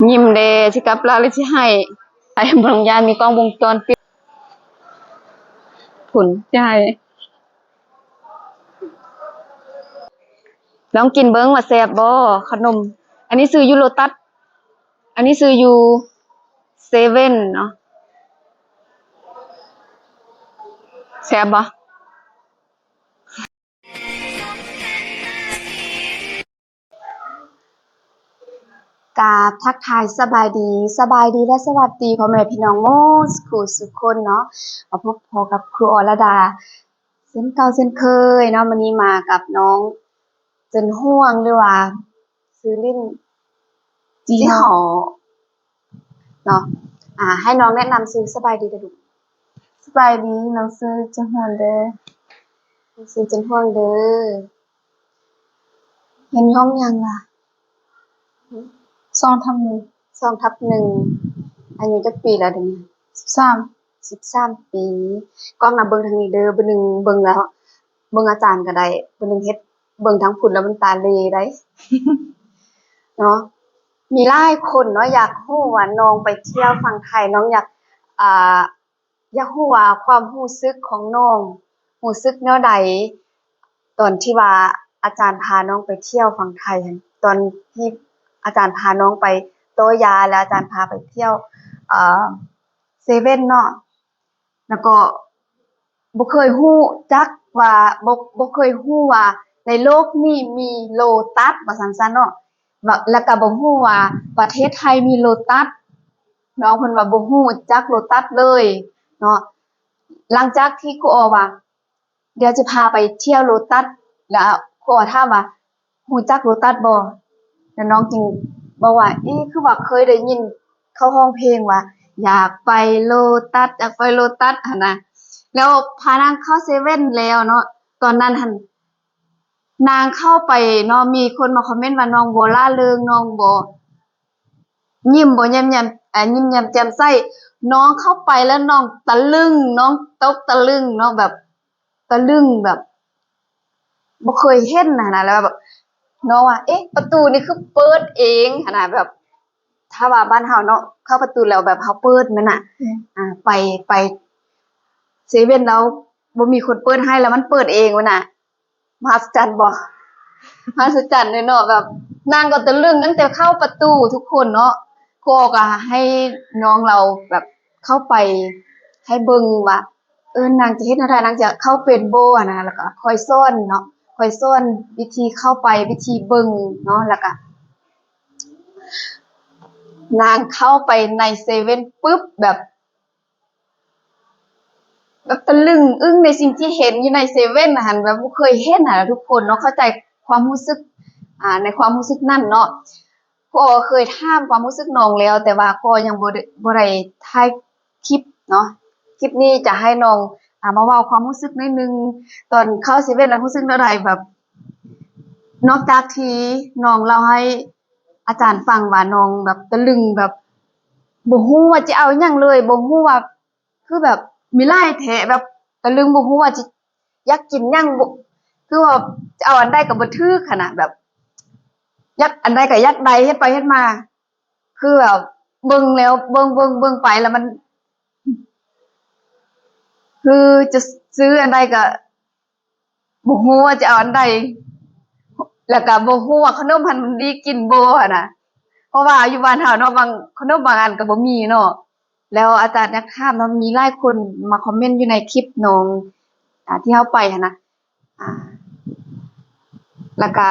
ຍິ້ມແດ່ ຊິກັບລາວ ຫຼື ຊິໄຫ້. ໄອ້ ບໍ່ຕ້ອງຢ້ານ ມີກ້ອງວົງຈອນປິດ. ພຸ້ນ ຊິໃຫ້. ລອງກິນເບິ່ງວ່າແຊບບໍ່ ຂະໜົມ. ອັນນີ້ຊື້ຢູ່ໂລຕັສ ອັນນີ້ຊື້ຢູ່ເຊເວັ່ນເນາະ. ແຊບບໍ່? ກາບທັກທາຍສະບາຍດີ, ສະບາຍດີ ແລະ ສະຫວັດດີພໍ່ແມ່ພີ່ນ້ອງໝົດສູ່ສູ່ຄົນເນາະ. ມາພົບພໍ້ກັບຄູອໍລະດາເຊັ່ນເກົ່າເຊັ່ນເຄີຍເນາະ. ມື້ນີ້ມາກັບນ້ອງເຈິນຮ່ວງ ຫຼືວ່າຊື່ຫຼິ້ນ ຈີ່ຫໍ ເນາະ. ອາ ໃຫ້ນ້ອງແນະນຳຊື່. ສະບາຍດີເດີລູກ. ສະບາຍດີ, ນ້ອງຊື່ເຈິນຮ່ວງເດີ. ນ້ອງຊື່ເຈິນຮ່ວງເດີ. ຮຽນຢູ່ຫ້ອງຫຍັງລະ? ສອງທັບໜຶ່ງ. ສອງທັບໜຶ່ງ. ອາຍຸຈັກປີແລ້ວດຽວນີ້? ສິບສາມ. ສິບສາມປີ. ກ້ອງນະເບິ່ງທາງນີ້ເດີ, ເບິ່ງໜຶ່ງເບິ່ງແລ້ວ ເບິ່ງອາຈານກໍໄດ້, ເບິ່ງໜຶ່ງເຮັດ ເບິ່ງທາງພຸ້ນແລ້ວມັນຕາເລໄດ໋ເນາະ. ມີຫຼາຍຄົນເນາະ ຢາກຮູ້ວ່ານ້ອງໄປທ່ຽວຝັ່ງໄທ ນ້ອງຢາກ ອ່າ ຢາກຮູ້ວ່າຄວາມຮູ້ສຶກຂອງນ້ອງ ຮູ້ສຶກແນວໃດ ຕອນທີ່ວ່າອາຈານພານ້ອງໄປທ່ຽວຝັ່ງໄທຫັ້ນ, ຕອນທີ່ອາຈານພານ້ອງໄປຕໍ່ຢາ ແລ້ວອາຈານພາໄປທ່ຽວ ເອີ ເຊເວັ່ນເນາະ. ແລ້ວກໍບໍ່ເຄີຍຮູ້ຈັກວ່າ ບໍ່ ບໍ່ເຄີຍຮູ້ວ່າໃນໂລກນີ້ມີໂລຕັສ ວ່າຊັ້ນຊະເນາະ. ແລ້ວກໍບໍ່ຮູ້ວ່າປະເທດໄທມີໂລຕັສ. ນ້ອງເພິ່ນວ່າບໍ່ຮູ້ຈັກໂລຕັສເລີຍເນາະ. ຫຼັງຈາກທີ່ຄູອໍວ່າ ດຽວຈະພາໄປທ່ຽວໂລຕັສ ແລ້ວຄູອໍຖາມວ່າ ຮູ້ຈັກໂລຕັສບໍ່? ແລ້ວນ້ອງຈຶ່ງບອກວ່າ ເອ ຄືວ່າເຄີຍໄດ້ຍິນເຂົາຮ້ອງເພງວ່າ ຢາກໄປໂລຕັສ ຢາກໄປໂລຕັສຫັ້ນນະ. ແລ້ວພານາງເຂົ້າເຊເວັ່ນແລ້ວເນາະ. ຕອນນັ້ນຫັ້ນ ນາງເຂົ້າໄປເນາະ ມີຄົນມາຄອມເມັນວ່າ ນ້ອງບໍ່ລ່າເລີງ ນ້ອງບໍ່ ຍິ້ມບໍ່ແຍ້ມແຈ່ມ ເອີ ຍິ້ມແຍ້ມແຈ່ມໃສ. ນ້ອງເຂົ້າໄປແລ້ວນ້ອງຕະລຶງ ນ້ອງຕົກຕະລຶງເນາະ ແບບຕະລຶງ ແບບບໍ່ເຄີຍເຫັນຫັ້ນນະ. ແລ້ວແບບນ້ອງວ່າ ເອະ ປະຕູນີ້ຄືເປີດເອງຫັ້ນນະ ແບບຖ້າວ່າບ້ານເຮົາເນາະ ເຂົ້າປະຕູແລ້ວແບບເຮົາເປີດແມ່ນນະ. ອືມ ອາ ໄປ ໄປເຊເວັ່ນແລ້ວບໍ່ມີຄົນເປີດໃຫ້ ແລ້ວມັນເປີດເອງຫັ້ນນະ. ມະຫັດສະຈັນບໍ່? ມະຫັດສະຈັນເລີຍເນາະ ແບບນາງກໍຕະລຶງຕັ້ງແຕ່ເຂົ້າປະຕູທຸກຄົນເນາະ. ຄູກໍໃຫ້ນ້ອງລາວແບບເຂົ້າໄປໃຫ້ເບິ່ງວ່າ ເອີ ນາງຈະເຮັດແນວໃດ ນາງຈະເຂົ້າເປັນບໍ່ຫັ້ນນະ. ແລ້ວກໍຄ່ອຍສອນເນາະ ຄ່ອຍສອນວິທີເຂົ້າໄປ ວິທີເບິ່ງເນາະ. ແລ້ວກໍນາງເຂົ້າໄປໃນເຊເວັ່ນປຶບ ແບບ ແບບຕະລຶງອຶ້ງໃນສິ່ງທີ່ເຫັນຢູ່ໃນເຊເວັ່ນຫັ້ນ ແບບບໍ່ເຄີຍເຫັນຫັ້ນນະທຸກຄົນເນາະ. ເຂົ້າໃຈຄວາມຮູ້ສຶກ ອາ ໃນຄວາມຮູ້ສຶກນັ້ນເນາະ. ຄູກໍເຄີຍຖາມຄວາມຮູ້ສຶກນ້ອງແລ້ວ ແຕ່ວ່າຄູຍັງບໍ່ໄດ້ ບໍ່ໄດ້ຖ່າຍຄລິບເນາະ. ຄລິບນີ້ຈະໃຫ້ນ້ອງ ອາ ມາເວົ້າຄວາມຮູ້ສຶກໜ້ອຍໜຶ່ງ ຕອນເຂົ້າເຊເວັ່ນແລ້ວຮູ້ສຶກແນວໃດ? ແບບ ນອກຈາກທີ່ນ້ອງເລົ່າໃຫ້ອາຈານຟັງວ່ານ້ອງແບບຕະລຶງ ແບບບໍ່ຮູ້ວ່າຈະເອົາຫຍັງເລີຍ ບໍ່ຮູ້ວ່າ ຄືແບບມີຫຼາຍແທ້ ແບບຕະລຶງ ບໍ່ຮູ້ວ່າຈະຢາກກິນຫຍັງ ບໍ່ ຄືວ່າຈະເອົາອັນໃດກໍບໍ່ຖືກຫັ້ນນະ ແບບຢາກອັນໃດກໍຢາກໄດ້ ເຮັດໄປເຮັດມາ ຄືແບບເບິ່ງແລ້ວ ເບິ່ງ ເບິ່ງ ເບິ່ງໄປແລ້ວມັນ ຄືຈະຊື້ອັນໃດກໍ ບໍ່ຮູ້ວ່າຈະເອົາອັນໃດ ແລ້ວກໍບໍ່ຮູ້ວ່າຂະໜົມຫັ້ນມັນດີກິນບໍ່ຫັ້ນນະ. ເພາະວ່າຢູ່ບ້ານເຮົາເນາະ ບາງ ຂະໜົມບາງອັນກໍບໍ່ມີເນາະ. ແລ້ວອາຈານຢາກຖາມເນາະ ມີຫຼາຍຄົນມາຄອມເມັນຢູ່ໃນຄລິບນ້ອງ ອາ ທີ່ເຮົາໄປຫັ້ນນະ ອາ ແລ້ວກໍ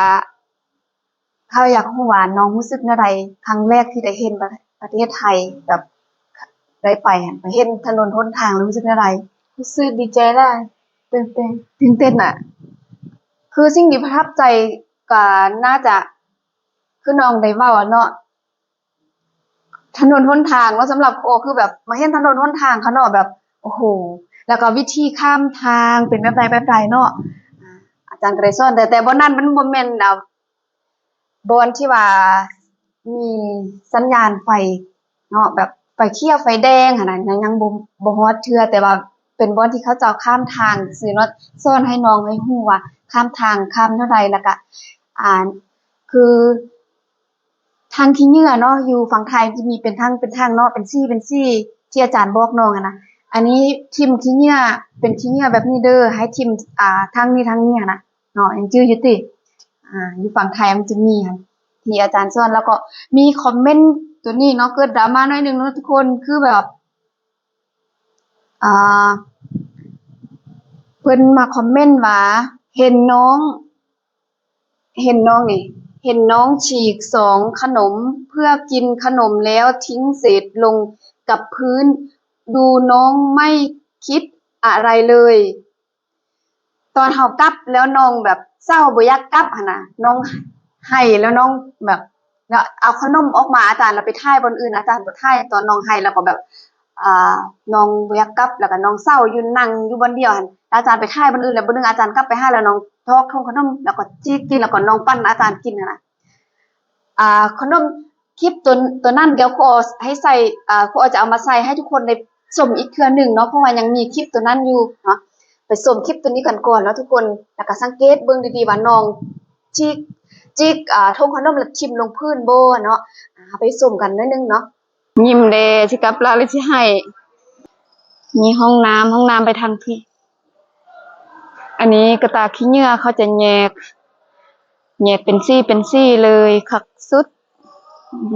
ເຮົາຢາກຮູ້ວ່ານ້ອງຮູ້ສຶກແນວໃດ ຄັ້ງແລກທີ່ໄດ້ເຫັນປະ ປະເທດໄທ ແບບໄດ້ໄປຫັ້ນ ໄປເຫັນຖະໜົນຫົນທາງ ແລ້ວຮູ້ສຶກແນວໃດ? ຮູ້ສຶກດີໃຈຫຼາຍ ຕື່ນເຕັ້ນ ຕື່ນເຕັ້ນນະ. ຄືສິ່ງທີ່ປະທັບໃຈກໍໜ້າຈະ ຄືນ້ອງໄດ້ເວົ້າເນາະ ຖະໜົນຫົນທາງເນາະ ສຳລັບ ໂອ ຄືແບບມາເຫັນຖະໜົນຫົນທາງຂ້າງນອກແບບ ໂອ້ໂຫ ແລ້ວກໍວິທີຂ້າມທາງເປັນແບບໃດ ແບບໃດເນາະ. ອາ ອາຈານກໍໄດ້ສອນ ແຕ່ ແຕ່ບ່ອນນັ້ນມັນບໍ່ແມ່ນ ອາ ບ່ອນທີ່ວ່າມີສັນຍານໄຟເນາະ ແບບໄຟຂຽວໄຟແດງຫັ້ນນະ ຍັງ ຍັງບໍ່ ບໍ່ຮອດເທື່ອ ແຕ່ວ່າເປັນບ່ອນທີ່ເຂົາເຈົ້າຂ້າມທາງຊື່ເນາະ ສອນໃຫ້ນ້ອງໃຫ້ຮູ້ວ່າຂ້າມທາງຂ້າມແນວໃດ ແລ້ວກະ ອ່າ ຄື ຖັງຂີ້ເຫຍື້ອເນາະ ຢູ່ຝັ່ງໄທຈະມີເປັນຖັງ ເປັນຖັງເນາະ ເປັນສີ່ ເປັນສີ່ ທີ່ອາຈານບອກນ້ອງຫັ້ນນະ. ອັນນີ້ຖິ້ມຂີ້ເຫຍື້ອ ເປັນຂີ້ເຫຍື້ອແບບນີ້ເດີ ໃຫ້ຖິ້ມ ອ່າ ທາງນີ້ ທາງນີ້ຫັ້ນນະເນາະ. ຍັງຈື່ຢູ່ຕິ? ອ່າ ຢູ່ຝັ່ງໄທມັນຈະມີຫັ້ນ ທີ່ອາຈານສອນ. ແລ້ວກໍມີຄອມເມັນຕົວນີ້ເນາະ ເກີດດຣາມາໜ້ອຍໜຶ່ງເນາະທຸກຄົນ ຄືແບບ ອ່າ ເພິ່ນມາຄອມເມັນວ່າ ເຫັນນ້ອງ ເຫັນນ້ອງນີ້ ເຫັນນ້ອງສີກຊອງຂະໜົມ ເພື່ອກິນຂະໜົມແລ້ວຖິ້ງເສດລົງກັບພື້ນ ດູນ້ອງໄມ່ຄິດອະໄລເລີຍ. ຕອນເຮົາກັບແລ້ວນ້ອງແບບເສົ້າບໍ່ຢາກກັບຫັ້ນນະ ນ້ອງໄຫ້ແລ້ວນ້ອງແບບ ແລ້ວເອົາຂະໜົມອອກມາ ອາຈານລະໄປຖ່າຍບ່ອນອື່ນ ອາຈານບໍ່ຖ່າຍຕອນນ້ອງໄຫ້ ແລ້ວກໍແບບ ອ່າ ນ້ອງບໍ່ຢາກກັບ ແລ້ວກໍນ້ອງເສົ້າຢູ່ ນັ່ງຢູ່ບ່ອນດຽວຫັ້ນ. ອາຈານໄປຖ່າຍບ່ອນອື່ນ ແລ້ວບ່ອນໜຶ່ງອາຈານກັບໄປຫາ ແລ້ວນ້ອງຖອກຖົງຂະໜົມ ແລ້ວກໍຈີກກິນ ແລ້ວກໍນ້ອງປັ້ນອາຈານກິນຫັ້ນນະ. ອ່າ ຂະໜົມ ຄລິບຕົວ ຕົວນັ້ນດຽວຄູອໍໃຫ້ໃສ່ ອ່າ ຄູອໍຈະເອົາມາໃສ່ໃຫ້ທຸກຄົນໄດ້ຊົມອີກເທື່ອໜຶ່ງເນາະ ເພາະວ່າຍັງມີຄລິບຕົວນັ້ນຢູ່ເນາະ. ໄປຊົມຄລິບຕົວນີ້ກັນກ່ອນເນາະທຸກຄົນ ແລ້ວກໍສັງເກດເບິ່ງດີໆວ່ານ້ອງຈີກ ຈີກ ອ່າ ຖົງຂະໜົມແລ້ວຖິ້ມລົງພື້ນບໍ່ເນາະ. ອ່າ ເຮົາໄປຊົມກັນໜ້ອຍໜຶ່ງເນາະ. ຍິ້ມແດ່ ຊິກັບລາວຫຼືຊິໄຫ້? ມີຫ້ອງນ້ຳ ຫ້ອງນ້ຳໄປທາງພີ້. ອັນນີ້ກະຕ່າຂີ້ເຫຍື້ອ ເຂົາຈະແຍກ ແຍກເປັນສີເປັນສີເລີຍ ຄັກສຸດ.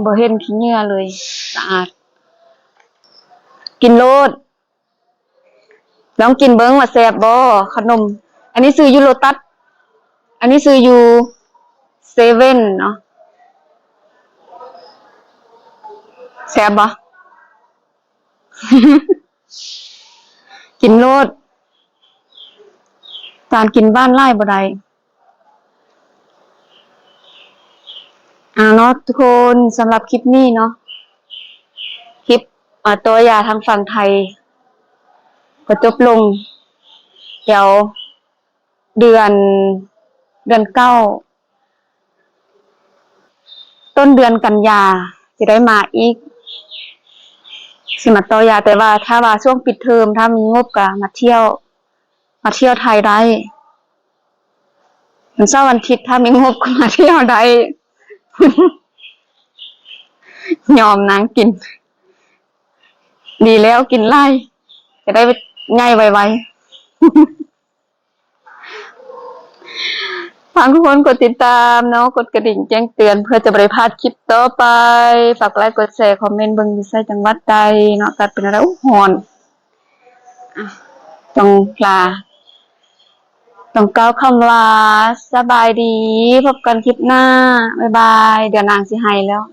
ບໍ່ເຫັນຂີ້ເຫຍື້ອເລີຍ ສະອາດ. ກິນໂລດ ລອງກິນເບິ່ງວ່າແຊບບໍ່ ຂະໜົມ. ອັນນີ້ຊື້ຢູ່ໂລຕັດ ອັນນີ້ຊື້ຢູ່ເຊເວັ່ນເນາະ. ແຊບບໍ່? ກິນໂລດ ຕານກິນຫວານຫຼາຍບໍ່ໄດ້. ອ່າເນາະທຸກຄົນ ສຳລັບຄລິບນີ້ເນາະ ຄລິບ ອ່າ ຕໍ່ຢາທາງຝັ່ງໄທກໍຈົບລົງ. ດຽວເດືອນ ເດືອນເກົ້າ ຕົ້ນເດືອນກັນຍາ ຊິໄດ້ມາອີກ ຊິມາຕໍ່ຢາ. ແຕ່ວ່າຖ້າວ່າຊ່ວງປິດເທີມ ຖ້າມີງົບກໍມາທ່ຽວ ມາທ່ຽວໄທໄດ້. ວັນເສົາວັນອາທິດ ຖ້າມີງົບກໍມາທ່ຽວໄດ້. ຍອມນາງກິນ ດີແລ້ວກິນຫຼາຍ ຈະໄດ້ໃຫຍ່ໄວໆ. ຝາກທຸກຄົນກົດຕິດຕາມເນາະ ກົດກະດິ່ງແຈ້ງເຕືອນ ເພື່ອຈະບໍ່ໄດ້ພາດຄລິບຕໍ່ໄປ. ຝາກໄລກ໌ ກົດແຊ ຄອມເມັນເບິ່ງຢູ່ໃສ ຈັງຫວັດໃດເນາະ ອາກາດເປັນແນວໃດ? ໂອ້ ຮ້ອນ. ອ່ະ ຕ້ອງລາ ຕ້ອງກ່າວຄຳວ່າ ສະບາຍດີ ພົບກັນຄລິບໜ້າ ບາຍບາຍ. ດຽວນາງຊິໄຫ້ແລ້ວ.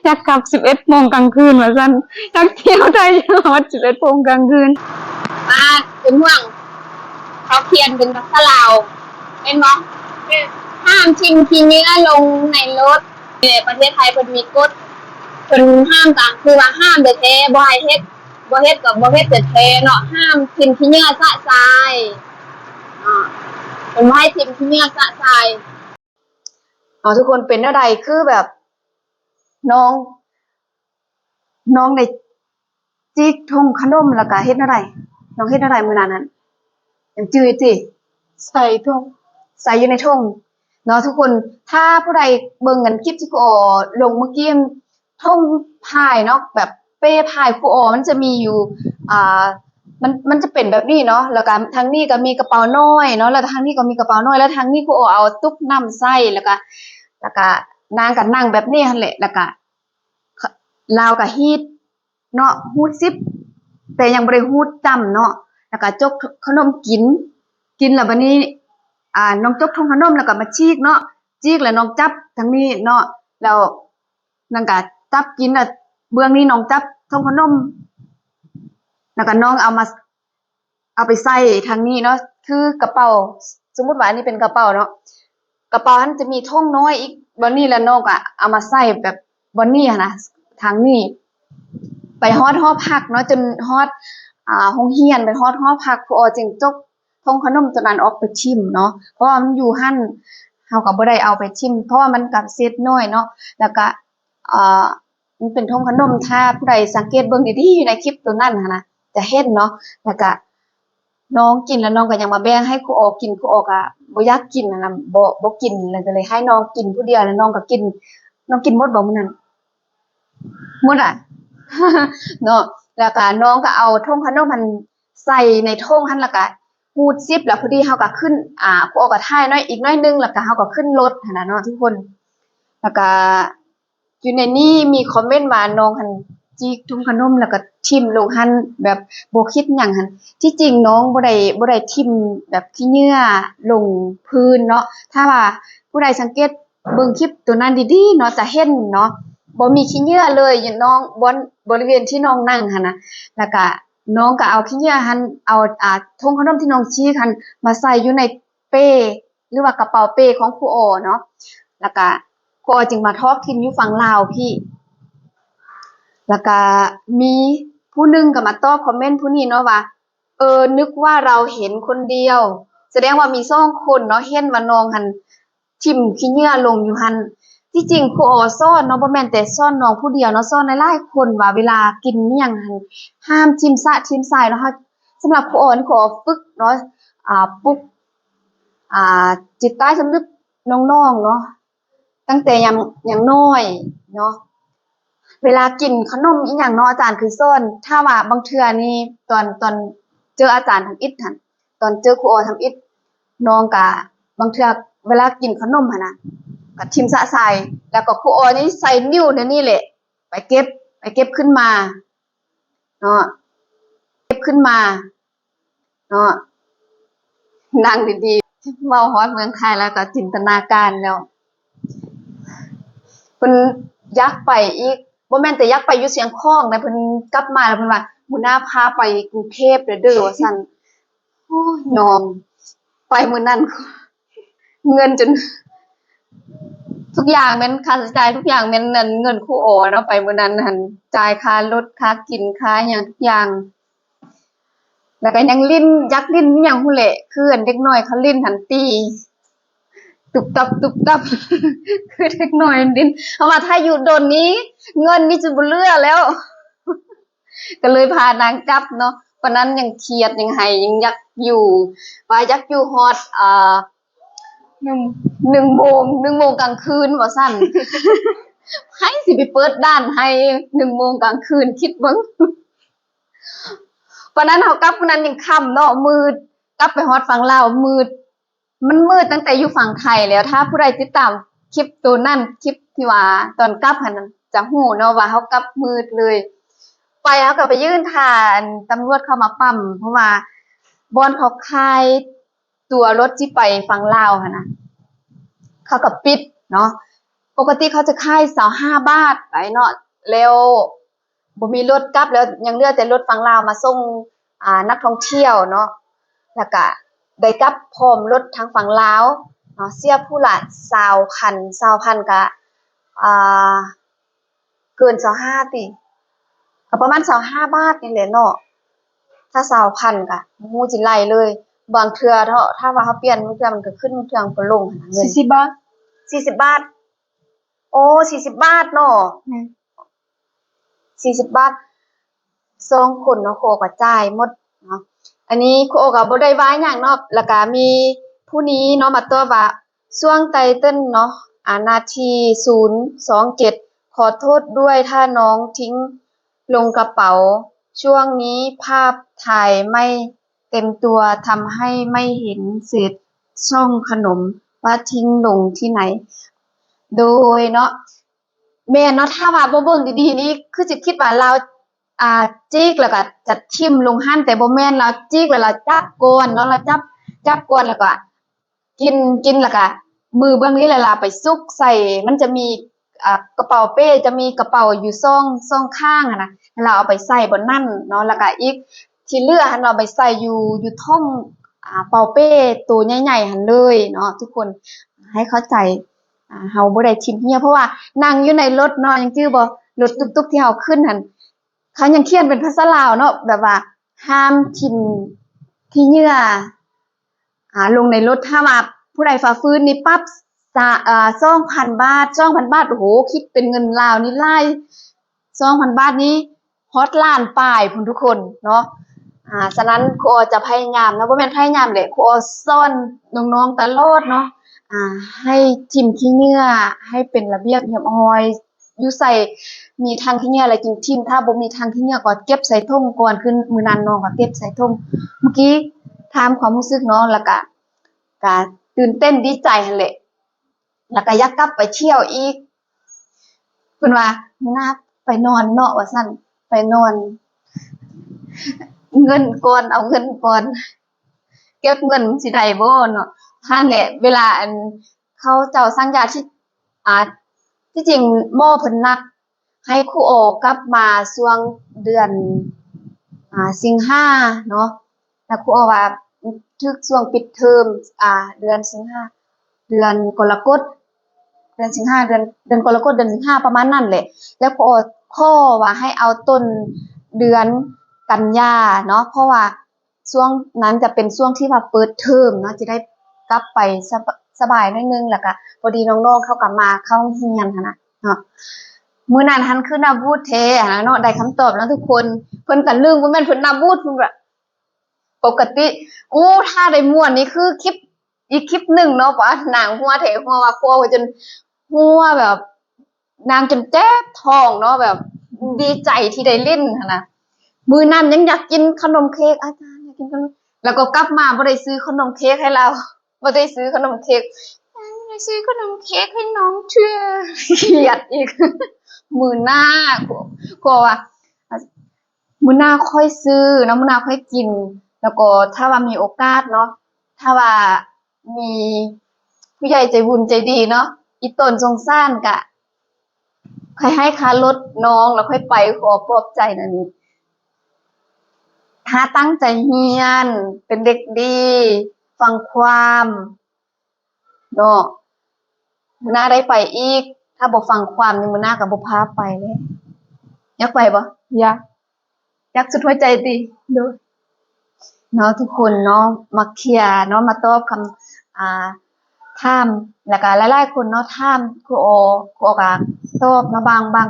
ຢາກກັບສິບເອັດໂມງກາງຄືນວ່າຊັ້ນ ຢາກທ່ຽວໄທຮອດສິບເອັດໂມງກາງຄືນ. ມາເປັນຫ່ວງ ເຂົາຂຽນເປັນພາສາລາວ ແມ່ນບໍ່? ຫ້າມຖິ້ມຂີ້ເຫຍື້ອລົງໃນລົດ. ແຕ່ປະເທດໄທເພິ່ນມີກົດ ເພິ່ນຫ້າມຕາມ ຄືວ່າຫ້າມແທ້ໆ ບໍ່ໃຫ້ເຮັດ ບໍ່ເຮັດກໍບໍ່ເຮັດແທ້ໆເນາະ. ຫ້າມຖິ້ມຂີ້ເຫຍື້ອຊະຊາຍເນາະ ເພິ່ນບໍ່ໃຫ້ຖິ້ມຂີ້ເຫຍື້ອຊະຊາຍ. ເອົາ ທຸກຄົນ ເປັນແນວໃດ? ຄືແບບ ນ້ອງ ນ້ອງໄດ້ຈີກຖົງຂະໜົມ ແລ້ວກະເຮັດແນວໃດ? ນ້ອງເຮັດແນວໃດມື້ນັ້ນຫັ້ນ? ຍັງຈື່ຢູ່ຕິ? ໃສ່ຖົງ ໃສ່ຢູ່ໃນຖົງເນາະທຸກຄົນ. ຖ້າຜູ້ໃດເບິ່ງອັນຄລິບທີ່ຄູອໍລົງມື້ກີ້ ຖົງພາຍເນາະ ແບບເປ້ພາຍຄູອໍມັນຈະມີຢູ່ ອ່າ ມັນ ມັນຈະເປັນແບບນີ້ເນາະ ແລ້ວກະທາງນີ້ກະມີກະເປົານ້ອຍເນາະ ແລ້ວທາງນີ້ກະມີກະເປົານ້ອຍ ແລ້ວທາງນີ້ຄູອໍເອົາຕຸກນ້ຳໃສ່ ແລ້ວກະ ແລ້ວກະນາງກະນັ່ງແບບນີ້ຫັ້ນແຫຼະ ແລ້ວກະ ລາວກະຮີດເນາະ ຮູດສິບ ແຕ່ຍັງບໍ່ໄດ້ຮູດຈ້ຳເນາະ ແລ້ວກະຈົກຂະໜົມກິນ ກິນແລ້ວບາດນີ້ ອ່າ ນ້ອງຈົກຖົງຂະໜົມ ແລ້ວກະມາຈີກເນາະ ຈີກແລ້ວນ້ອງຈັບທາງນີ້ເນາະ ແລ້ວ ນາງກະຈັບກິນ ແລ້ວເບື້ອງນີ້ນ້ອງຈັບຖົງຂະໜົມ ແລ້ວກະນ້ອງເອົາມາ ເອົາໄປໃສ່ທາງນີ້ເນາະ ຄືກະເປົາ ສົມມຸດວ່າອັນນີ້ເປັນກະເປົາເນາະ ກະເປົາຫັ້ນຈະມີຖົງນ້ອຍອີກບ່ອນນີ້ ແລ້ວນ້ອງກະເອົາມາໃສ່ແບບບ່ອນນີ້ຫັ້ນນະ ທາງນີ້ ໄປຮອດຫໍພັກເນາະ ຈົນຮອດ ອ່າ ໂຮງຮຽນ ໄປຮອດຫໍພັກ ຄູອໍຈຶ່ງຈົກ ຖົງຂະໜົມໂຕນັ້ນອອກໄປຖິ້ມເນາະ ເພາະວ່າມັນຢູ່ຫັ້ນ ເຮົາກໍບໍ່ໄດ້ເອົາໄປຖິ້ມ ເພາະວ່າມັນກໍເສດນ້ອຍເນາະ ແລ້ວກໍ ເອີ ມັນເປັນຖົງຂະໜົມ ຖ້າຜູ້ໃດສັງເກດເບິ່ງດີໆ ຢູ່ໃນຄລິບໂຕນັ້ນຫັ້ນນະ ຈະເຫັນເນາະ ແລ້ວກະ ນ້ອງກິນແລ້ວນ້ອງກໍຍັງມາແບ່ງໃຫ້ຄູອໍກິນ ຄູອໍກໍບໍ່ຢາກກິນຫັ້ນນະ ບໍ່ ບໍ່ກິນ ແລ້ວກໍເລີຍໃຫ້ນ້ອງກິນຜູ້ດຽວ ແລ້ວນ້ອງກໍກິນ ນ້ອງກິນໝົດບໍ່ມື້ນັ້ນ? ໝົດອະ ເນາະ ແລ້ວກໍນ້ອງກໍເອົາຖົງຂະໜົມຫັ້ນໃສ່ໃນຖົງຫັ້ນ ແລ້ວກໍຮູດຊິບ ແລ້ວພໍດີເຮົາກໍຂຶ້ນ ອາ ຄູອໍກໍຖ່າຍໜ້ອຍ ອີກໜ້ອຍໜຶ່ງ ແລ້ວກໍເຮົາກໍຂຶ້ນລົດຫັ້ນນະເນາະທຸກຄົນ ແລ້ວກໍ ຢູ່ໃນນີ້ມີຄອມເມັນວ່ານ້ອງຫັ້ນຈິກຖົງຂະໜົມແລ້ວກໍຖິ້ມລົງຫັ້ນ ແບບບໍ່ຄິດຫຍັງຫັ້ນ. ທີ່ຈິງນ້ອງບໍ່ໄດ້ ບໍ່ໄດ້ຖິ້ມແບບຂີ້ເຫຍື້ອລົງພື້ນເນາະ. ຖ້າວ່າຜູ້ໃດສັງເກດເບິ່ງຄລິບໂຕນັ້ນດີໆເນາະ ຈະເຫັນເນາະ ບໍ່ມີຂີ້ເຫຍື້ອເລີຍ ຢູ່ນ້ອງ ບ່ອນ ບໍລິເວນທີ່ນ້ອງນັ່ງຫັ້ນນະ. ແລ້ວກະນ້ອງກະເອົາຂີ້ເຫຍື້ອຫັ້ນ ເອົາ ອາ ຖົງຂະໜົມທີ່ນ້ອງຈິກຫັ້ນມາໃສ່ຢູ່ໃນເປ້ ຫຼືວ່າກະເປົາເປ້ຂອງຄູອໍເນາະ ແລ້ວກະຄູອໍຈຶ່ງມາທອກຖິ້ມຢູ່ຝັ່ງລາວພີ້. ແລ້ວກະມີຜູ້ໜຶ່ງກໍມາຕອບຄອມເມັນຜູ້ນີ້ເນາະວ່າ ເອີ ນຶກວ່າເຮົາເຫັນຄົນດຽວ ສະແດງວ່າມີສອງຄົນເນາະ ເຫັນວ່ານ້ອງຫັ້ນຖິ້ມຂີ້ເຫຍື້ອລົງຢູ່ຫັ້ນ. ທີ່ຈິງຄູອໍສອນເນາະ ບໍ່ແມ່ນແຕ່ສອນນ້ອງຜູ້ດຽວເນາະ ສອນຫຼາຍໆຄົນວ່າເວລາກິນອີ່ຫຍັງຫັ້ນ ຫ້າມຖິ້ມສະຖິ້ມຊາຍເນາະ. ເຮົາ ສຳລັບຄູອໍນີ້ ຄູອໍຝຶກເນາະ ອາ ປຸກ ອ່າ ຈິດໃຕ້ສຳນຶກນ້ອງໆເນາະ ຕັ້ງແຕ່ຍັງ ຍັງນ້ອຍເນາະ ເວລາກິນຂະໜົມອີ່ຫຍັງເນາະ ອາຈານເຄີຍສອນ. ຖ້າວ່າບາງເທື່ອນີ້ ຕອນ ຕອນເຈີອາຈານທຳອິດຫັ້ນ ຕອນເຈີຄູອໍທຳອິດ ນ້ອງກະບາງເທື່ອເວລາກິນຂະໜົມຫັ້ນນະ ກະຖິ້ມສະຊາຍ ແລ້ວກໍຄູອໍນີ້ໃສ່ນິ້ວແນວນີ້ແຫຼະ ໄປເກັບ ໄປເກັບຂຶ້ນມາເນາະ ເກັບຂຶ້ນມາ ເນາະ ນັ່ງດີໆ ເວົ້າຮອດເມືອງໄທແລ້ວກໍຈິນຕະນາການແລ້ວ ເພິ່ນຢາກໄປອີກ ບໍ່ແມ່ນແຕ່ຢາກໄປຢູ່ຊຽງຂອງນະ ເພິ່ນກັບມາແລ້ວເພິ່ນວ່າ ມື້ໜ້າພາໄປກຸງເທບເດີ ເດີ ວ່າຊັ້ນ. ໂອ້ຍ ຍອມ ໄປມື້ນັ້ນ ເງິນຈົນ ທຸກຢ່າງແມ່ນ ຄ່າໃຊ້ຈ່າຍທຸກຢ່າງແມ່ນ ອັນ ເງິນຄູອໍເນາະ ໄປມື້ນັ້ນຫັ້ນ ຈ່າຍຄ່າລົດ ຄ່າກິນ ຄ່າຫຍັງທຸກຢ່າງ. ແລ້ວກໍຍັງຫຼິ້ນ ຢາກຫຼິ້ນອີ່ຫຍັງພຸ້ນແຫຼະ ຄືອັນເດັກນ້ອຍເຂົາຫຼິ້ນຫັ້ນ ຕີຕຸບຕັບ ຕຸບຕັບ ຄືເດັກນ້ອຍຫຼິ້ນ. ເພາະວ່າຖ້າຢູ່ດົນນີ້ ເງິນນີ້ຈະບໍ່ເຫຼືອແລ້ວ ກໍເລີຍພານາງກັບເນາະ. ປານນັ້ນຍັງຄຽດ ຍັງໄຫ້ ຍັງຢາກຢູ່ ວ່າຢາກຢູ່ຮອດ ອ່າ ໜຶ່ງ ໜຶ່ງໂມງ ໜຶ່ງໂມງກາງຄືນວ່າຊັ້ນ. ໃຜຊິໄປເປີດດ່ານໃຫ້ໜຶ່ງໂມງກາງຄືນ ຄິດເບິ່ງ. ປານນັ້ນເຮົາກັບມື້ນັ້ນຍັງຄ່ຳເນາະ ມືດ ກັບໄປຮອດຝັ່ງລາວມືດ ມັນມືດຕັ້ງແຕ່ຢູ່ຝັ່ງໄທແລ້ວ. ຖ້າຜູ້ໃດຕິດຕາມຄລິບໂຕນັ້ນ ຄລິບທີ່ວ່າຕອນກັບຫັ້ນ ຈະຮູ້ເນາະວ່າເຮົາກັບມືດເລີຍ. ໄປເຮົາກໍໄປຢືນຖ້າ ອັນ ຕຳຫຼວດເຂົ້າມາປ້ຳ ເພາະວ່າບ່ອນເຂົາຂາຍ ຕົວລົດທີ່ໄປຝັ່ງລາວຫັ້ນນະ ເຂົາກໍປິດເນາະ. ປົກກະຕິເຂົາຈະຂາຍຊາວຫ້າບາດໄປເນາະ ແລ້ວບໍ່ມີລົດກັບແລ້ວ ຍັງເຫຼືອແຕ່ລົດຝັ່ງລາວມາສົ່ງ ອ່າ ນັກທ່ອງທ່ຽວເນາະ ແລ້ວກະໄດ້ກັບພ້ອມລົດທາງຝັ່ງລາວເນາະ ເສຍຜູ້ລະຊາວພັນ ຊາວພັນກະ ອ່າ ເກີນຊາວຫ້າຕິ ກໍປະມານຊາວຫ້າບາດນີ້ແຫຼະເນາະ. ຖ້າຊາວພັນກໍບໍ່ຮູ້ຊິໄລ່ເລີຍ ບາງເທື່ອເນາະ ຖ້າວ່າເຮົາປ່ຽນ ບາງເທື່ອມັນກໍຂຶ້ນ ບາງເທື່ອມັນກໍລົງຫັ້ນນະ ເງິນ ສີ່ສິບບາດ ສີ່ສິບບາດ. ໂອ້ ສີ່ສິບບາດເນາະ ແມ່ນ ສີ່ສິບບາດ ສອງຄົນເນາະ ຄູໂອກໍຈ່າຍໝົດເນາະ. ອັນນີ້ຄູໂອກໍບໍ່ໄດ້ວ່າຫຍັງເນາະ ແລ້ວກໍມີຜູ້ນີ້ເນາະ ມາຕອບວ່າ ຊ່ວງໄຕເຕີ້ນເນາະ ອາ ນາທີ ສູນ ສອງ ເຈັດ ຂໍໂທດດ້ວຍ ຖ້ານ້ອງຖິ້ມລົງກະເປົາ ຊ່ວງນີ້ພາບຖ່າຍໄມ່ເຕັມຕົວ ທຳໃຫ້ໄມ່ເຫັນເສດຊ່ອງຂະໜົມ ວ່າຖິ້ມລົງທີ່ໃນ ໂດຍເນາະ. ແມ່ນເນາະ ຖ້າວ່າບໍ່ເບິ່ງດີໆນີ້ ຄືຊິຄິດວ່າລາວ ອ່າ ຈິກແລ້ວກໍຈະຖິ້ມລົງຫັ້ນ ແຕ່ບໍ່ແມ່ນ ລາວຈິກແລ້ວລາວຈັບກ່ອນເນາະ ລາວຈັບ ຈັບກ່ອນແລ້ວກໍກິນ ກິນແລ້ວກໍມືເບື້ອງນີ້ແຫຼະ ລາວໄປຊຸກໃສ່ ມັນຈະມີ ອ່າ ກະເປົາເປ້ ຈະມີກະເປົາຢູ່ຊ່ອງ ຊ່ອງຂ້າງຫັ້ນນະ ລາວເອົາໄປໃສ່ບ່ອນນັ້ນເນາະ ແລ້ວກໍອີກທີ່ເຫຼືອຫັ້ນ ລາວໄປໃສ່ຢູ່ ຢູ່ຖົງ ອ່າ ເປົາເປ້ໂຕໃຫຍ່ໆຫັ້ນເລີຍເນາະ ທຸກຄົນ ໃຫ້ເຂົ້າໃຈ ອ່າ ເຮົາບໍ່ໄດ້ຖິ້ມເຫື່ອ ເພາະວ່ານັ່ງຢູ່ໃນລົດເນາະ ຍັງຈື່ບໍ່ ລົດຕຸກໆທີ່ເຮົາຂຶ້ນຫັ້ນ ເຂົາຍັງຂຽນເປັນພາສາລາວເນາະ ແບບວ່າຫ້າມຖິ້ມຂີ້ເຫຍື້ອ ອ່າ ລົງໃນລົດ ຖ້າວ່າຜູ້ໃດຝ່າຝືນນີ້ປັບ ສາ ເອີ ສອງພັນບາດ ສອງພັນບາດ ໂອ້ໂຫ ຄິດເປັນເງິນລາວນີ້ຫຼາຍ ສອງພັນບາດນີ້ ຮອດລ້ານປາຍພຸ້ນທຸກຄົນເນາະ. ອ່າ ສະນັ້ນຄູອໍຈະພະຍາຍາມເນາະ ບໍ່ແມ່ນພະຍາຍາມແຫຼະ ຄູອໍສອນນ້ອງໆຕະຫຼອດເນາະ ອ່າ ໃຫ້ຖິ້ມຂີ້ເຫຍື້ອໃຫ້ເປັນລະບຽບຮຽບຮ້ອຍ ຢູ່ໃສມີຖັງຂີ້ເຫຍື້ອແລ້ວຈຶ່ງຖິ້ມ ຖ້າບໍ່ມີຖັງຂີ້ເຫຍື້ອກໍເກັບໃສ່ຖົງກ່ອນ ຄືມື້ນັ້ນນ້ອງກໍເກັບໃສ່ຖົງ. ເມື່ອກີ້ຖາມຄວາມຮູ້ສຶກນ້ອງ ແລ້ວກະ ກະຕື່ນເຕັ້ນດີໃຈຫັ້ນແຫຼະ ແລ້ວກະຢາກກັບໄປທ່ຽວອີກ ເພິ່ນວ່າ ມື້ໜ້າໄປນອນເນາະ ວ່າຊັ້ນ ໄປນອນ ເງິນກ່ອນ ເອົາເງິນກ່ອນ ເກັບເງິນມັນຊິໄດ້ບໍ່ເນາະ ຫັ້ນແຫຼະ ເວລາອັນ ເຂົາເຈົ້າສັນຍາທີ່ ອ່າ ທີ່ຈິງໝໍເພິ່ນນັດໃຫ້ຄູອໍກັບມາຊ່ວງເດືອນ ອ່າ ສິງຫາເນາະ ແລ້ວຄູອໍວ່າຖືກຊ່ວງປິດເທີມ ອ່າ ເດືອນສິງຫາ ເດືອນກໍລະກົດ ເດືອນສິງຫາ ເດືອນ ເດືອນກໍລະກົດ ເດືອນສິງຫາ ປະມານນັ້ນແຫຼະ ແລ້ວຄູອໍຂໍວ່າໃຫ້ເອົາຕົ້ນເດືອນກັນຍາເນາະ ເພາະວ່າ ຊ່ວງນັ້ນຈະເປັນຊ່ວງທີ່ວ່າເປີດເທີມເນາະ ຈະໄດ້ກັບໄປສະ ສະບາຍໜ້ອຍໜຶ່ງ ແລ້ວກະພໍດີນ້ອງໆເຂົາກະມາເຂົ້າໂຮງຮຽນຫັ້ນນະເນາະ. ມື້ນັ້ນຫັ້ນຄືໜ້າບູດແທ້ຫັ້ນນະເນາະ ໄດ້ຄຳຕອບເນາະທຸກຄົນ ເພິ່ນກະລຶ້ງ ບໍ່ແມ່ນເພິ່ນໜ້າບູດ ເພິ່ນວ່າ ປົກກະຕິ ໂອ້ ຖ້າໄດ້ມ່ວນນີ້ຄືຄລິບ ອີກຄລິບໜຶ່ງເນາະ ວ່ານາງຫົວແທ້ຫົວວ່າ ຄົວຈົນຫົວແບບ ນາງຈົນເຈັບທ້ອງເນາະ ແບບດີໃຈທີ່ໄດ້ຫຼິ້ນຫັ້ນນະ. ມື້ນັ້ນຍັງຢາກກິນຂະໜົມເຄ້ກ ອາຈານຢາກກິນຂະໜົມ ແລ້ວກໍກັບມາບໍ່ໄດ້ຊື້ຂະໜົມເຄ້ກໃຫ້ລາວ ບໍ່ໄດ້ຊື້ຂະໜົມເຄ້ກ ບໍ່ໄດ້ຊື້ຂະໜົມເຄ້ກໃຫ້ນ້ອງເທື່ອ ຄຽດອີກ. ມື້ໜ້າ ກໍວ່າ ມື້ໜ້າຄ່ອຍຊື້ເນາະ ມື້ໜ້າຄ່ອຍກິນ ແລ້ວກໍຖ້າວ່າມີໂອກາດເນາະ ຖ້າວ່າ ມີຜູ້ໃຫຍ່ໃຈບຸນໃຈດີເນາະ ອີ່ຕົນສົງສານກະຄ່ອຍໃຫ້ຄ່າລົດນ້ອງ ແລ້ວຄ່ອຍໄປ ຂໍປອບໃຈນະນີ້ ຖ້າຕັ້ງໃຈຮຽນ ເປັນເດັກດີ ຟັງຄວາມເນາະ ມື້ໜ້າໄດ້ໄປອີກ ຖ້າບໍ່ຟັງຄວາມນີ້ ມື້ໜ້າກະບໍ່ພາໄປແລ້ວ. ຢາກໄປບໍ່? ຢາກ. ຢາກສຸດຫົວໃຈຕິ? ໂດຍ ເນາະ ທຸກຄົນເນາະ ມາເຄຍເນາະ ມາຕອບຄຳ ອ່າ ຖາມ ແລ້ວກະຫຼາຍໆຄົນເນາະ ຖາມຄູອໍ ຄູອໍກະຕອບເນາະ ບາງ ບາງ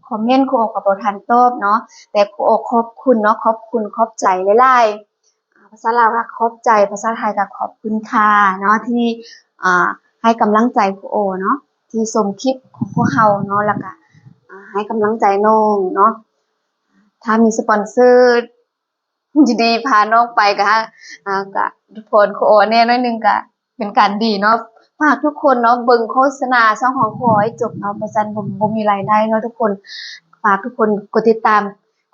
ຄອມເມັນຄູອໍກະບໍ່ທັນຕອບເນາະ ແຕ່ຄູອໍຂອບຄຸນເນາະ ຂອບຄຸນ ຂອບໃຈຫຼາຍໆ ອ່າ ພາສາລາວກະຂອບໃຈ ພາສາໄທກະຂອບຄຸນຄ່າເນາະ ທີ່ ອ່າ ໃຫ້ກຳລັງໃຈຄູອໍເນາະ ທີ່ຊົມຄລິບຂອງພວກເຮົາເນາະ ແລ້ວກະ ອ່າ ໃຫ້ກຳລັງໃຈນ້ອງເນາະ. ຖ້າມີສະປອນເຊີ ຍິນດີພານ້ອງໄປກະ ອ່າ ກະຜ່ອນຄູອໍແດ່ໜ້ອຍໜຶ່ງກະເປັນການດີເນາະ. ຝາກທຸກຄົນເນາະ ເບິ່ງໂຄສະນາຊ່ອງຂອງຄູອໍໃຫ້ຈົບເນາະ ບໍ່ຊັ້ນບໍ່ ບໍ່ມີລາຍໄດ້ເນາະທຸກຄົນ. ຝາກທຸກຄົນກົດຕິດຕາມ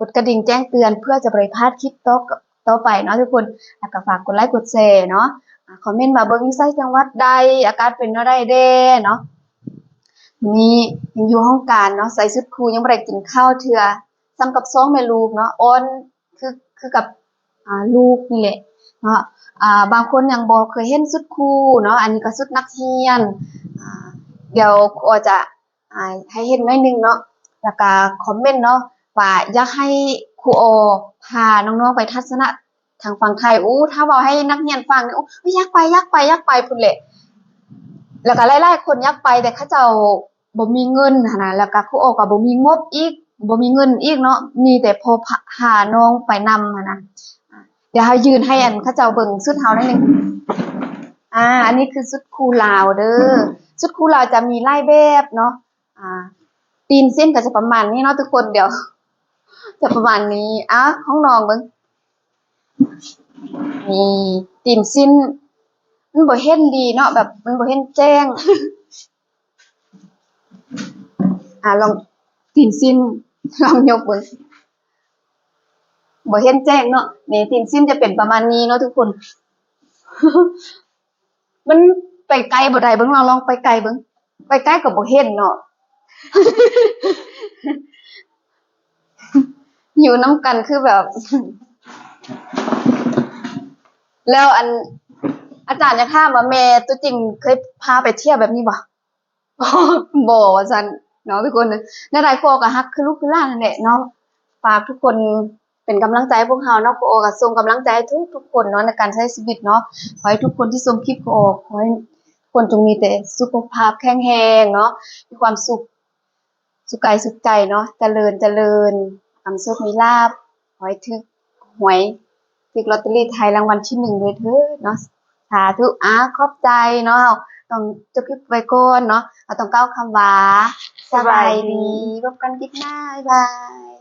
ກົດກະດິ່ງແຈ້ງເຕືອນ ເພື່ອຈະບໍ່ໄດ້ພາດຄລິບຕໍ່ ຕໍ່ໄປເນາະທຸກຄົນ. ແລ້ວກະຝາກກົດໄລກົດແຊເນາະ ອ່າ ຄອມເມັນມາເບິ່ງຢູ່ໃສ ຈັງຫວັດໃດ ອາກາດເປັນແນວໃດແດ່ເນາະ. ນີ້ຍັງຢູ່ຫ້ອງການເນາະ ໃສ່ຊຸດຄູ ຍັງບໍ່ໄດ້ກິນເຂົ້າເທື່ອ ສ່ຳກັບສອງແມ່ລູກເນາະ ອ່ອນ ຄື ຄືກັບ ອ່າ ລູກນີ້ແຫຼະເນາະ. ອ່າ ບາງຄົນຍັງບໍ່ເຄີຍເຫັນຊຸດຄູເນາະ ອັນນີ້ກໍຊຸດນັກຮຽນ. ອ່າ ດຽວຄູອໍຈະ ອ່າ ໃຫ້ເຫັນໜ້ອຍໜຶ່ງເນາະ ແລ້ວກະຄອມເມັນເນາະ ວ່າຢາກໃຫ້ຄູອໍພານ້ອງໆໄປທັດສະນະທາງຝັ່ງໄທ. ໂອ້ ຖ້າເວົ້າໃຫ້ນັກຮຽນຟັງນີ້ ໂອ້ ຢາກໄປ ຢາກໄປ ຢາກໄປພຸ້ນແຫຼະ. ແລ້ວກະຫຼາຍໆຄົນຢາກໄປ ແຕ່ເຂົາເຈົ້າ ບໍ່ມີເງິນຫັ້ນນະ ແລ້ວກະຄູອໍກະບໍ່ມີງົບອີກ ບໍ່ມີເງິນອີກເນາະ ມີແຕ່ພໍພາ ພານ້ອງໄປນຳຫັ້ນນະ. ດຽວເຮົາຢືນໃຫ້ອັນເຂົາເຈົ້າເບິ່ງຊຸດເຮົາໜ້ອຍໜຶ່ງ. ອ່າ ອັນນີ້ຄືຊຸດຄູລາວເດີ ຊຸດຄູລາວຈະມີຫຼາຍແບບເນາະ. ອ່າ ຕີນສິ້ນກະຈະປະມານນີ້ເນາະທຸກຄົນ ດຽວ ຈະປະມານນີ້. ອ່າ ຂອງນ້ອງເບິ່ງ ນີ້ ຕີນສິ້ນ ມັນບໍ່ເຫັນດີເນາະ ແບບມັນບໍ່ເຫັນແຈ້ງ. ອ່າ ລອງ ຕີນສິ້ນ ລອງຍົກເບິ່ງ ບໍ່ເຫັນແຈ້ງເນາະ. ນີ້ ຕີນສິ້ນຈະເປັນປະມານນີ້ເນາະທຸກຄົນ. ມັນໄປໃກ້ບໍ່ໄດ້ ເບິ່ງ ລອງ ລອງໄປໃກ້ເບິ່ງ ໄປໃກ້ກໍບໍ່ເຫັນເນາະ. ຢູ່ນຳກັນຄືແບບ ແລ້ວອັນ ອາຈານຢາກຖາມວ່າ ແມ່ຕົວຈິງເຄີຍພາໄປທ່ຽວແບບນີ້ບໍ່? ບໍ່ ວ່າຊັ້ນເນາະທຸກຄົນ. ແນວໃດຄູອໍກໍຮັກຄືລູກຄືຫຼານຫັ້ນແຫຼະເນາະ. ຝາກທຸກຄົນເປັນກຳລັງໃຈໃຫ້ພວກເຮົາເນາະ. ຄູອໍກໍສົ່ງກຳລັງໃຈໃຫ້ທຸກໆຄົນເນາະ ໃນການໃຊ້ຊີວິດເນາະ. ຂໍໃຫ້ທຸກຄົນທີ່ຊົມຄລິບຄູອໍ ຂໍໃຫ້ທຸກຄົນຈົ່ງມີແຕ່ສຸຂະພາບແຂງແຮງເນາະ ມີຄວາມສຸກ ສຸກກາຍສຸກໃຈເນາະ ຈະເລີນ ຈະເລີນ ມີໂຊກມີລາບ ຂໍໃຫ້ຖືກຫວຍ ຖືກລອດເຕີຣີໄທລາງວັນທີໜຶ່ງດ້ວຍເທີ້ນເນາະ. ສາທຸ. ອາ ຂອບໃຈເນາະ. ເຮົາຕ້ອງຈົບຄລິບໄວ້ກ່ອນເນາະ. ເຮົາຕ້ອງກ່າວຄຳວ່າ ສະບາຍດີ. ສະບາຍດີ. ພົບກັນຄລິບໜ້າ. ບາຍບາຍ.